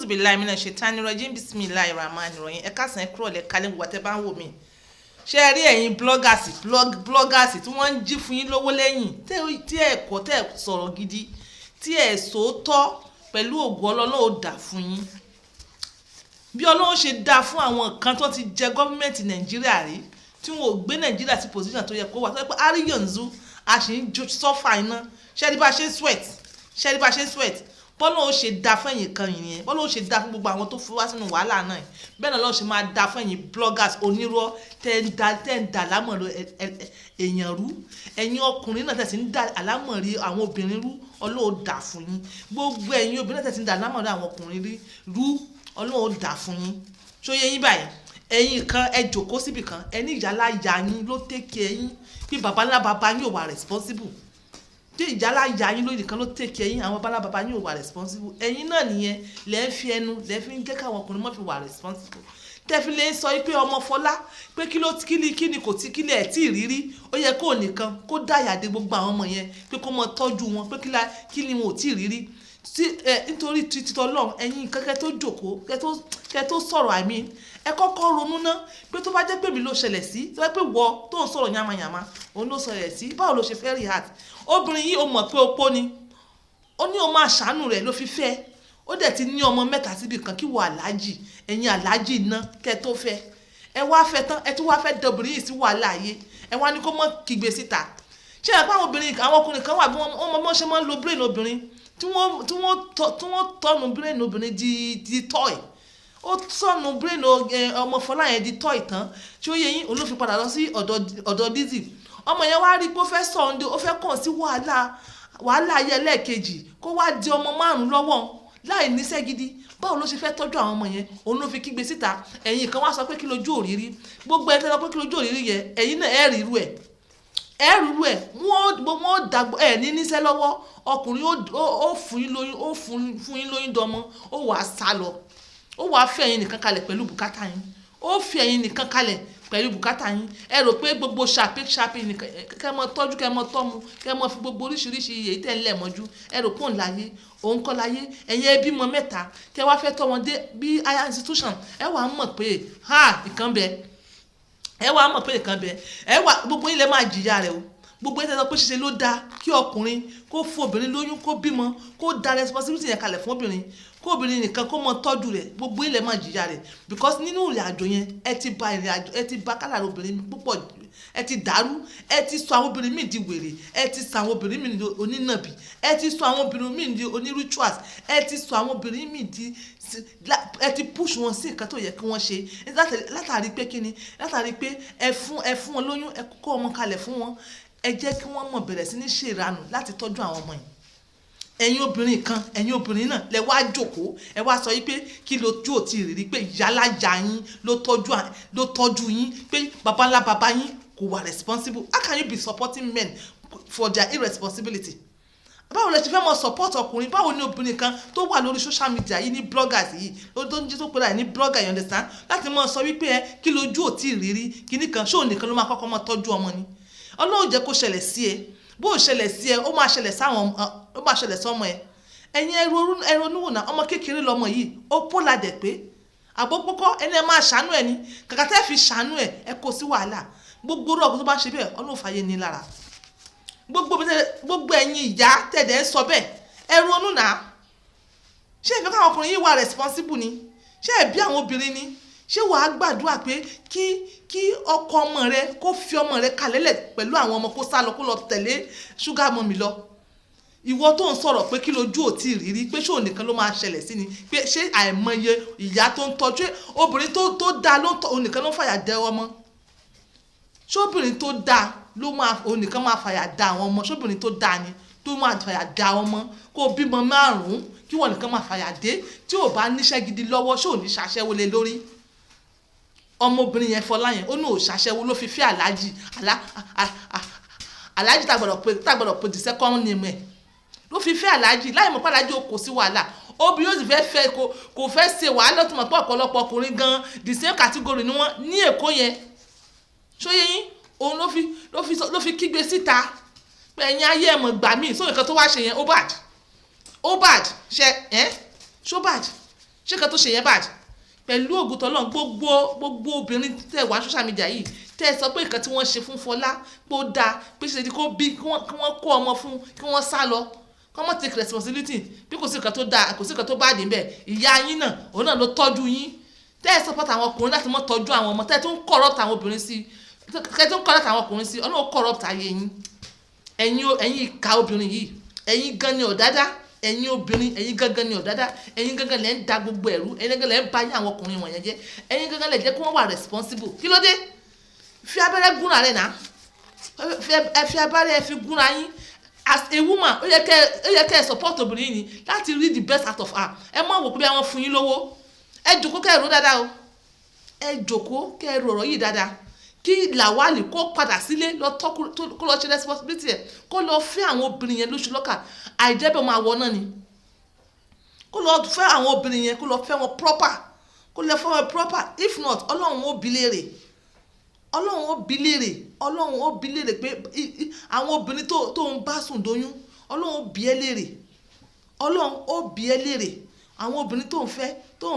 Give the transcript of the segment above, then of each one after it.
Auzubillahi minash shaitani rajim. Bismillahi rahmani rahim. Ẹ káàsán, ẹ kúrọ̀lẹ́, kálẹ̀ gbogbo àtẹ bá ń wò mí. Ṣé ẹ rí ẹ̀yin bloggers, bloggers tí wọ́n ń jí fún yín lówó lẹ́yìn tí ẹ kọ́, tẹ́ ẹ sọ̀rọ̀ gidi, tí ẹ sòótọ́? Pẹ̀lú ògùn Ọlọ́run, ó dà fún yín bí Ọlọ́run ṣe dá fún àwọn kan tó ti jẹ government Nàìjíríà rí, tí wọn ò gbé Nàìjíríà sí position tó yẹ kó wà, tó yẹ pé àríyànjú a sì ń suffer iná. Ṣé ẹ rí bá a ṣe ń sweat? Ṣé ẹ rí bá a ṣe ń sweat? Bọ́lá ó ṣe dá fún ẹ̀yin kan yìnyẹn, bọ́lá ó ṣe dá fún gbogbo àwọn tó fi wá sínú wàhálà náà, bẹ́ẹ̀ náà lọ́ọ́ ṣe máa dá fún ẹ̀yin bloggers onírọ́ tẹ́ ń da àlámọ̀rí èèyàn rú. Ẹ̀yin ọkùnrin náà tẹ̀ sí ń da àlámọ̀rí àwọn obìnrin rú, Ọlọ́run dà fún yín. Gbogbo ẹ̀yin obìnrin náà tẹ̀ sí ń da àlámọ̀rí àwọn ọkùnrin rú, Ọlọ́run dà fún yín. Ṣó yé yín báyìí? Ẹ̀yin kan, ẹ jòkó síbì kan, ẹni ìyálà ya yín ló take care yín, bí baba ńlá baba yín ò wà responsible, tí ìjálá ya yín lónìí kan ló take care yín, àwọn baba baba yín ò wà responsible. Ẹ̀yin náà nìyẹn lẹ́ ń fi ẹnu, lẹ́ fi ń jẹ́ káwọn ọkùnrin mọ́ fi wà responsible, tẹ́ fi lè sọ pé ọmọ Fọlá, pé kí ló kí ni kí ni kò tí kí lẹ̀ tí ì rírí. Ó yẹ kó nìkan kó dáyà dé gbogbo àwọn ọmọ yẹn, pé kó mọ tọ́jú wọn, pé kí ni wọn ò tí ì rírí tí ẹ nítorí títọ́ lọ́n. Ẹ̀yin kẹ́kẹ́ tó jòkó, kẹ́ tó sọ̀rọ̀, I mean, ẹ kọ́kọ́ ronú ná pé tó bá jẹ́ pé mi ló ṣẹlẹ̀ sí, tó bá jẹ́ pé wọ tó ń sọ̀rọ̀ yamayama òun ló ṣẹlẹ̀ sí, báwo ló ṣe fẹ́ react? Obìnrin yìí, ó mọ̀ pé opó ni, ó ní o máa ṣàánú rẹ̀ ló fi fẹ́. Ó dẹ̀ ti ní ọmọ mẹ́ta síbi kan. Kí wọ aláàjì, ẹ̀yin aláàjì ná, kẹ́ tó fẹ́, ẹ wá fẹ́ tán, ẹ tún wá fẹ́ dọ̀bìnrin yìí sí wàhálà ayé. Ẹ wá ní kó mọ́ kígbe síta. Ṣé ẹ pa àwọn obìnrin, àwọn ọkùnrin kan wà bí wọ́n mọ̀ ṣe máa ń lo brain obìnrin, tí wọ́n turn brain obìnrin di toy. Ó turn brain ọmọ Fọlá yẹn di toy tán tí ó yẹ yín, òun ló fi padà lọ sí ọ̀dọ̀ Lizzy. Ọmọ yẹn wá rí pé ó fẹ́ sọ ọ́n, ó fẹ́ kàn sí wàhálà, wàhálà ayé ẹlẹ́ẹ̀kejì, kó wá di ọmọ márùn-ún lọ́wọ́ láì níṣẹ́ gidi. Báwo ló ṣe fẹ́ tọ́jú àwọn ọmọ yẹn? Òun ló fi kígbe síta. Ẹ̀yin kan wá sọ pé kí lójú òrírí. Gbogbo ẹ̀ tẹ́ sọ pé kí lójú òrírí yẹn, ẹ̀yin náà ẹ̀ rí irú ẹ̀, ẹ̀ rí irú ẹ̀. Wọ́n dàgbọ́ ẹ̀ ní níṣẹ́ lọ́wọ́. Ọkùnrin ó fún yín lóyún, ó fún yín lóyún dọmọ, ó wàá sá lọ, ó wàá fi ẹ̀yin nìkan kalẹ̀ pẹ̀lú bùkátà yín. Ó fi ẹ̀yin nìkan kalẹ̀ pẹ̀lú bùkátà yín. Ẹ rò pé gbogbo ṣàpè ṣàpè nìkan kẹ́ mọ tọ́jú, kẹ́ mọ tọ́mu, kẹ́ mọ fi gbogbo oríṣiríṣi èyí tẹ́ ń lẹ̀ mọ́jú. Ẹ rò pé òun láyé, òun kọ́ láyé. Ẹ̀yin ẹbí mọ mẹ́ta, kẹ́ wá fẹ́ tọ́ wọn dé bí higher institution, ẹ wàá mọ̀ pé ha ìkan bẹ. Ẹ wàá mọ̀ pé ìkan bẹ. Ẹ wà gbogbo yín lẹ máa jìyà rẹ o. Gbogbo yín tẹ́ sọ pé ṣíṣe ló dáa kí ọkùnrin kó fún obìnrin lóyún, kó bímọ, kó da responsibility yẹn kalẹ̀ fún obìnrin, kó obìnrin nìkan kó mọ tọ́jú rẹ̀, gbogbo yín lẹ máa jìyà rẹ̀, because nínú ìrìn àjò yẹn, ẹ ti ba ìrìn àjò, ẹ ti ba kádàrá obìnrin púpọ̀, ẹ ti dàrú. Ẹ ti sọ àwọn obìnrin míì di wèrè, ẹ ti sọ àwọn obìnrin míì di onínàbì, ẹ ti sọ àwọn obìnrin míì di onírituals, ẹ ti sọ àwọn obìnrin míì di, ẹ ti push wọn sí nǹkan tó yẹ kí wọ́n ṣe. Látàrí pé kíni? Látàrí pé ẹ fún wọn lóyún, ẹ kó ọmọ kalẹ̀ fún wọn, ẹ jẹ́ kí wọ́n mọ̀ bẹ̀rẹ̀ sí ní ṣèranù láti tọ́jú àwọn ọmọ yìí. Ẹ̀yin obìnrin kan, ẹ̀yin obìnrin náà lẹ wá jókòó, ẹ wá sọ yìí pé kí lójú ò tí ì rí, pé ìyálàyà yín ló tọ́jú yín, pé baba ńlá baba yín kò wà responsible. How can you be supporting men for their irresponsibility? Báwo lẹ ṣe fẹ́ mọ support ọkùnrin? Báwo ni obìnrin kan tó wà lórí social media yìí ní bloggers yìí, tó ń jí tó pera ẹ̀ ní blogger, you understand, láti mọ sọ wípé ẹ kí lójú ò tí ì rírí kíní kan, ṣóò nìkan ló máa kọ́kọ́ mọ tọ́jú ọmọ ni? Ọlọ́run jẹ́ kó ṣẹlẹ̀ sí ẹ. Bó ṣẹlẹ̀ sí ẹ, ó máa ṣẹlẹ̀ sáwọn, ó máa ṣẹlẹ̀ sọ́mọ ẹ. Ẹ̀yin ẹ ronú wò náà. Ọmọ kékeré lọmọ yìí, ó pò ládẹ̀ pé àbókókọ́ ẹni ẹ máa ṣàánú ẹ ní. Kàkà tẹ́ fi ṣàánú ẹ, ẹ kó sí wàhálà. Gbogbo orú ọkùnrin tó bá ń ṣe bẹ́ẹ̀, Ọlọ́run fàyè ní lára. Gbogbo ẹ̀yin ìyá tẹ̀dẹ̀ ń sọ bẹ́ẹ̀, ẹ ronú náà. Ṣé ìfẹ́ káwọn ọkùnrin yìí wà responsible ni? Ṣé ẹ bí àwọn obìnrin ni? Ṣé wàá gbàdúrà pé kí ọkọ ọmọ rẹ kó fi ọmọ rẹ kalẹ̀lẹ̀ pẹ̀lú àwọn ọmọ, kó sá lọ, kó lọ tẹ̀lé sugar mummy lọ? Ìwọ tó ń sọ̀rọ̀ pé kí lójú ò tí ì rírí, pé ṣé òun nìkan ló máa ṣẹlẹ̀ sí ni, pé ṣé àìmọye ìyá tó ń tọ́jú obìnrin tó dáa ló ń tọ́, òun nìkan ló ń fàyà dẹ ọmọ? Ṣé obìnrin tó dáa ló máa, òun nìkan máa fàyà dá àwọn ọmọ? Ṣé obìnrin tó dáa ni tó máa fàyà dá ọmọ, kó o bímọ márùn-ún, kí wọ́n nìkan máa fàyà dé? Tí ò bá níṣẹ́ gidi lọ́wọ́, ṣé ò ní ṣaṣẹ́wó lé lórí? Ọmọbìnrin yẹn, Fọlá yẹn, ó ní ò ṣaṣẹ́wó ló fi fẹ́ aláàjì, aláàjì tá gbọ́dọ̀ pé the second name ẹ̀ ló fi fẹ́ aláàjì, láì mọ̀ pé aláàjì ò kò sí wàhálà. Obìnrin yóò sì fẹ́ fẹ́, kò fẹ́ ṣe wàhálà tó mọ̀ pé ọ̀pọ̀lọpọ̀ ọkùnrin gan, the same category ni wọ́n ní Èkó yẹn. Ṣóyè yín? Òun ló fi kígbe síta pé ẹ̀yin ayé, ẹ̀ mọ̀ gbà mí. Sóyè kan tó wá ṣe yẹn, ó bad, ó bad. Ṣe ẹ́ ṣó bad? Ṣé kan tó ṣe yẹn bad? Pẹ̀lú ògùn tọ́lọ́run, gbogbo obìnrin tẹ̀ wá social media yìí, tẹ́ ẹ sọ pé nǹkan tí wọ́n ṣe fún Fọlá pé ó dáa, pé ṣe ni kó bí kí wọ́n kó ọmọ fún, kí wọ́n sá lọ, kí wọ́n take responsibility, bí kò sí nǹkan tó dáa, kò sí nǹkan tó bá dé níbẹ̀. Ìyá yín náà, òun náà ló tọ́jú yín. Tẹ́ ẹ support àwọn ọkùnrin láti mọ́ tọ́jú àwọn ọmọ, tẹ́ ẹ tún corrupt àwọn obìnrin sí, tẹ́ ẹ tún corrupt àwọn ọkùnrin sí, Ọlọ́run corrupt ayé yín. Ẹ̀yin ìka obìnrin yìí, ẹ̀yin gan ni ọ̀dádá. Ẹ̀yin obìnrin, ẹ̀yin gangan ni ọ̀dádá. Ẹ̀yin gangan lẹ́ ń da gbogbo ẹ̀rú. Ẹ̀yin gangan lẹ́ ń bá yín àwọn ọkùnrin wọ̀nyẹn jẹ́. Ẹ̀yin gangan lẹ́ jẹ́ kí wọ́n wà responsible. Kí ló dé? Fi abẹ́rẹ́ gúnra rẹ̀ náà. Ẹ fi abẹ́rẹ́, ẹ fi gúnra yín. As a woman, ó yẹ kẹ́ ẹ support obìnrin yìí ni láti rí the best out of her. Ẹ má wò pé bí àwọn fún yín lówó. Ẹ jòkó kẹ́ ẹ rò dáadáa o. Ẹ jòkó kẹ́ ẹ rò ọ̀rọ̀ yìí dáadáa. Kí Lawal kó padà sílé lọ tọ́, kó lọ ṣe responsibility ẹ̀, kó lọ fẹ́ àwọn obìnrin yẹn lóṣù lọ́kà. Àìjẹ́bẹ̀, máa wọ náà ni. Kó lọ fẹ́ àwọn obìnrin yẹn, kó lọ fẹ́ wọn proper, kó lọ fẹ́ wọn proper. If not, Ọlọ́run ó bi léèrè, Ọlọ́run ó bi léèrè, Ọlọ́run ó bi léèrè pé àwọn obìnrin tó ń bá sùn dóyún. Ọlọ́run ó bi ẹ́ léèrè, Ọlọ́run ó bi ẹ́ léèrè. Àwọn obìnrin tó ń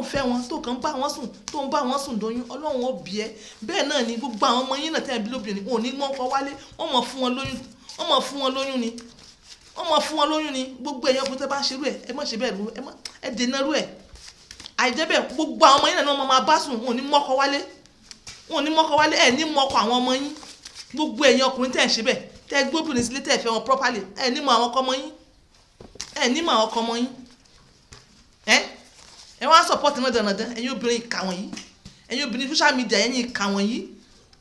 fẹ́ wọn, tó kàn ń bá wọn sùn, tó ń bá wọn sùn dóyún, Ọlọ́run ó bi ẹ́. Bẹ́ẹ̀ náà ni gbogbo àwọn ọmọ yín náà tẹ́ ẹ bí lóbìnrin, wọn ò ní mọ́ ọkọ wálé. Wọ́n mọ̀ fún wọn lóyún, wọ́n mọ̀ fún wọn lóyún ni, wọ́n mọ̀ fún wọn lóyún ni. Gbogbo ẹ̀yin ọkùnrin tẹ́ bá ń ṣerú ẹ̀, ẹ má ṣe bẹ́ẹ̀. Rú ẹ, má ẹ dènà rú ẹ̀. Àìjẹ́ bẹ́ẹ̀, gbogbo àwọn ọmọ yín náà ni wọ́n máa bá sùn. Wọn ò ní mọ́kọ wálé, wọn ò ní mọ́kọ wálé. Ẹ̀ ní mọ́kọ àwọn ọmọ yín. Gbogbo ẹ̀yin ọkùnrin tẹ́ ẹ̀ ṣe bẹ́ẹ̀, tẹ́ ẹ gbóbìnrin sílé, tẹ́ ẹ fẹ́ wọn properly, ẹ̀ ní mọ àwọn ọkọ ọmọ yín, ẹ̀ ní mọ àwọn ọkọ ọmọ yín. Ẹ wá support náà dandan. Ẹ̀yin obìnrin ìkà wọ̀nyí, ẹ̀yin obìnrin social media, ẹ̀yin ìkà wọ̀nyí,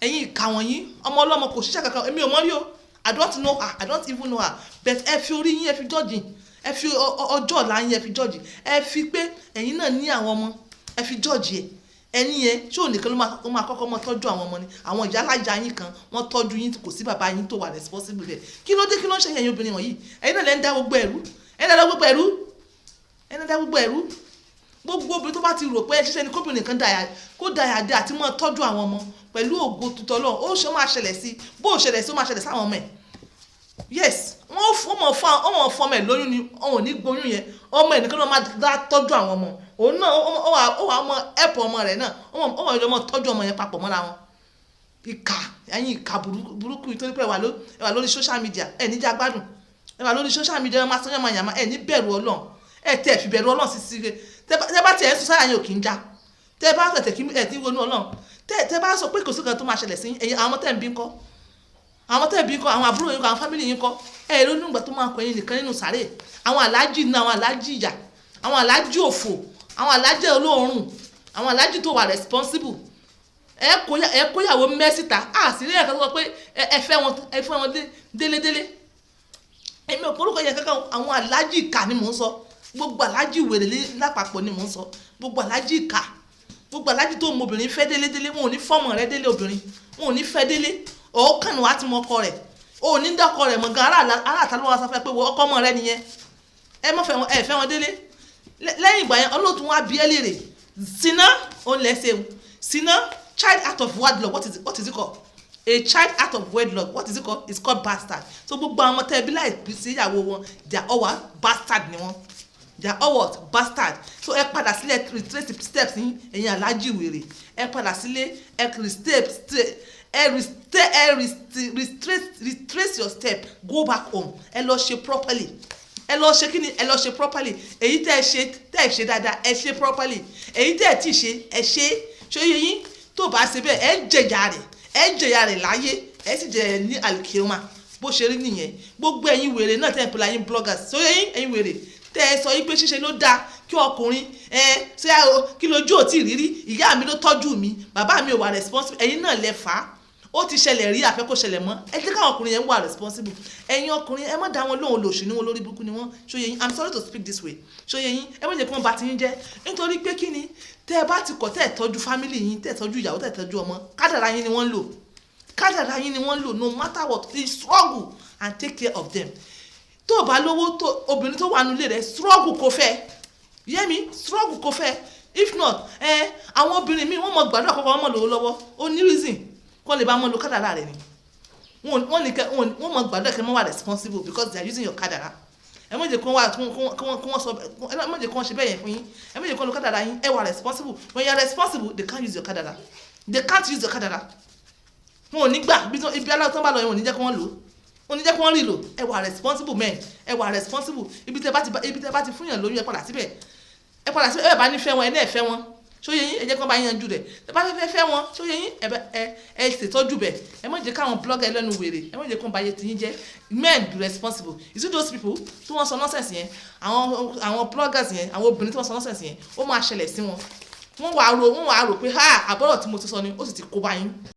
ẹ̀yin ìkà wọ̀nyí. Ọmọ ọlọ́mọ kò ṣiṣẹ́ kankan. Èmi ò mọ̀ rí o. I don't know her, I don't even know her, but ẹ fi orí yín, ẹ fi judge. Ẹ fi ọjọ́ ọ̀la yín, ẹ fi judge. Ẹ fi pé ẹ̀yin náà ní àwọn ọmọ, ẹ fi judge ẹ. Ẹni yẹn, ṣé òun nìkan ló máa kọ́kọ́ mọ tọ́jú àwọn ọmọ ni? Àwọn ìyá yín kan wọ́n tọ́jú yín, kò sí bàbá yín tó wà responsible rẹ̀. Kí ló dé? Kí ló ń ṣe ẹ̀yin obìnrin wọ̀nyí? Ẹ̀yin náà lẹ́ ń dá gbogbo ẹ̀rú. Ẹ̀yin náà dá gbogbo ẹ̀rú. Ẹ̀yin náà dá gbogbo ẹ̀rú. Gbogbo obìnrin tó bá ti rò pé ṣíṣe ni kóbìnrin kan dàyà kó dàyà dé àti mọ́ tọ́jú àwọn ọmọ, pẹ̀lú ògo tuntun Ọlọ́run, ó ṣe máa ṣẹlẹ̀ sí bó ṣẹlẹ̀ sí, ó máa ṣẹlẹ̀ sáwọn ọmọ ẹ̀. Yes, wọ́n fún ọmọ fún ọmọ fún ọmọ ẹ̀ lóyún ni. Ọmọ ò ní gboyún yẹn. Ọmọ ẹ̀ nìkan ló máa dá tọ́jú àwọn ọmọ. Òun náà ó wà ọmọ ẹ̀pọ̀ ọmọ rẹ̀ náà, ó wà ọmọ tọ́jú ọmọ yẹn papọ̀ mọ́ra wọn. Ìkà, ẹ̀yin ìkà burúkú. Nítorí pé ẹ wà lórí social media, ẹ̀ níjà gbádùn. Ẹ wà lórí social media, ẹ máa sọ yàmà yàmà. Ẹ ní bẹ̀rù Ọlọ́run. Ẹ tẹ̀ fi bẹ̀rù Ọlọ́run sí sí. Tẹ́ bá tiẹ̀ ń sọ sáyà yẹn, ò kì í já. Tẹ́ bá tẹ̀ kí ẹ̀ tí ń ronú Ọlọ́run, tẹ́ bá sọ pé kò sí kan tó máa ṣẹlẹ̀ sí ẹ̀yin, àwọn ọmọ tẹ́ ń bí ńkọ́? Àwọn tẹ́ ń bí ńkọ́? Àwọn àbúrò yín kọ́? Àwọn family yín kọ́? Ẹ ronú ìgbà tó máa kọ ẹ̀yin nìkan nínú sàárè. Àwọn aláàjì náà, àwọn aláàjì ìyà, àwọn aláàjì òfò, àwọn aláàjì olóòórùn, àwọn aláàjì tó wà responsible. Ẹ kóyàwó mẹ́sìta á sì rí ẹ̀ka tó sọ pé ẹ fẹ́ wọn délédélé. Èmi ò porúkọ yẹn kankan. Àwọn aláàjì ìkà ni mò ń sọ. Gbogbo aláàjì wèrè lápapọ̀ ni mò ń sọ. Gbogbo aláàjì ìkà, gbogbo aláàjì tó mọ obìnrin fẹ́ délédélé, wọn ò ní fọ́mọ rẹ délé obìnrin, wọn ò ní fẹ́ délé. Ọ̀ọ́kàn wàá ti mọ ọkọ rẹ̀, ò ní dọ́kọ rẹ̀ mọ̀ gan. Ará àtà ló wá sáfẹ́ pé ọkọ ọmọ rẹ nìyẹn. Ẹ mọ̀ fẹ́ wọn, ẹ fẹ́ wọn délé. Lẹ́yìn ìgbà yẹn, Ọlọ́run tún wá bí ẹ léèrè. Sìná òun lẹ̀ ṣe sìná. Child out of wedlock, what is it called? A child out of wedlock, what is it called? It's called bastard. So gbogbo àwọn tẹ́ bí láì sí ìyàwó wọn, they are all what? Bastard ni wọn. They are all what? Bastard. So ẹ padà sílẹ̀, retrace steps yín. Ẹ̀yin aláàjì wèrè, ẹ padà sílé. Ẹ retrace your step. Go back home. Ẹ lọ ṣe properly. Ẹ lọ ṣe kí ni? Ẹ lọ ṣe properly. Èyí tẹ́ ẹ ṣe, tẹ́ ẹ ṣe dáadáa, ẹ ṣe properly. Èyí tẹ́ ẹ tí ṣe, ẹ ṣe. Ṣé yẹ yín? Tó bá ṣe bẹ́ẹ̀, ẹ ń jẹ̀yà rẹ̀, ẹ ń jẹ̀yà rẹ̀ láyé, ẹ sì jẹ̀ ní alikiyoma. Bó ṣe rí nìyẹn. Gbogbo ẹ̀yin wèrè náà tẹ́ ẹ pèlè ẹ̀yin bloggers, ṣé yẹ yín? Ẹ̀yin wèrè tẹ́ ẹ sọ yín pé ṣíṣe ló dáa kí ọkùnrin ẹ ṣé kí lójú ò tí ì rírí. Ìyá mi ló tọ́jú mi, bàbá mi ò wà responsible. Ẹ̀yin náà lẹ fà á. Ó ti ṣẹlẹ̀ rí, àfẹ́ kó ṣẹlẹ̀ mọ́. Ẹ jẹ́ káwọn ọkùnrin yẹn wà responsible. Ẹ̀yin ọkùnrin, ẹ má dá wọn lóhùn. Lòṣì ní wọn, lórí burúkú ni wọ́n. Ṣó yé yín? I'm sorry to speak this way. Ṣó yé yín? Ẹ má jẹ́ kí wọ́n bà ti yín jẹ́. Nítorí pé kí ni? Tẹ́ ẹ bá ti kọ̀, tẹ́ ẹ tọ́jú family yín, tẹ́ ẹ tọ́jú ìyàwó, tẹ́ ẹ tọ́jú ọmọ, kádàrá yín ni wọ́n ń lò, kádàrá yín ni wọ́n ń lò. No matter what, you struggle and take care of them. Tó o bá lówó tó, obìnrin tó wà nílé rẹ̀, struggle kò fẹ́ yẹ́mi, struggle kò fẹ́. If not, ẹ àwọn obìnrin míì, wọ́n mọ gbàdúrà kọ́kọ́ wọ́n mọ̀ lówó lọ́wọ́. Ó ní reason kó lè bá wọn lo kádàrá rẹ̀ ni. Wọ́n ní kẹ́ wọ́n mọ gbàdúrà kẹ́ mọ́ wà responsible because they are using your kádàrá. Ẹ má jẹ́ kí wọ́n wá kí wọ́n sọ, ẹ má jẹ́ kí wọ́n ṣe bẹ́ẹ̀ yẹn fún yín. Ẹ má jẹ́ kí wọ́n lo kádàrá yín. Ẹ wà responsible. When you are responsible, they can't use your kádàrá. They can't use your kádàrá. Wọn ò ní gbà. Ibi aláwọ̀ tó ń bá lọ yẹn, wọn ò ní jẹ́ kí wọ́n lò ó, wọn ò ní jẹ́ kí wọ́n rí lò. Ẹ wà responsible men, ẹ wà responsible. Ibi tẹ́ bá ti fún yàn lóyún, ẹ padà síbẹ̀, ẹ padà síbẹ̀. Ẹ bá ní fẹ́ wọn, ẹ náà fẹ́ wọn. Ṣó yé yín? Ẹ jẹ́ kí wọ́n bá yín yanjú rẹ̀. Ẹ bá fẹ́ fẹ́ wọn, ṣó yé yín? Ẹ ṣètọ́jú bẹ̀. Ẹ má jẹ́ káwọn blogger ẹlẹ́nu wèrè, ẹ má jẹ́ kí wọ́n bá yé tiyín jẹ́. Men, be responsible. You see those people tí wọ́n sọ nonsense yẹn, àwọn bloggers yẹn, àwọn obìnrin tí wọ́n sọ nonsense yẹn, ó máa ṣẹlẹ̀ sí wọn. Wọ́n wàá rò pé ha, àbọ̀rọ̀ tí mo ti sọ ni ó sì ti kó bá yín.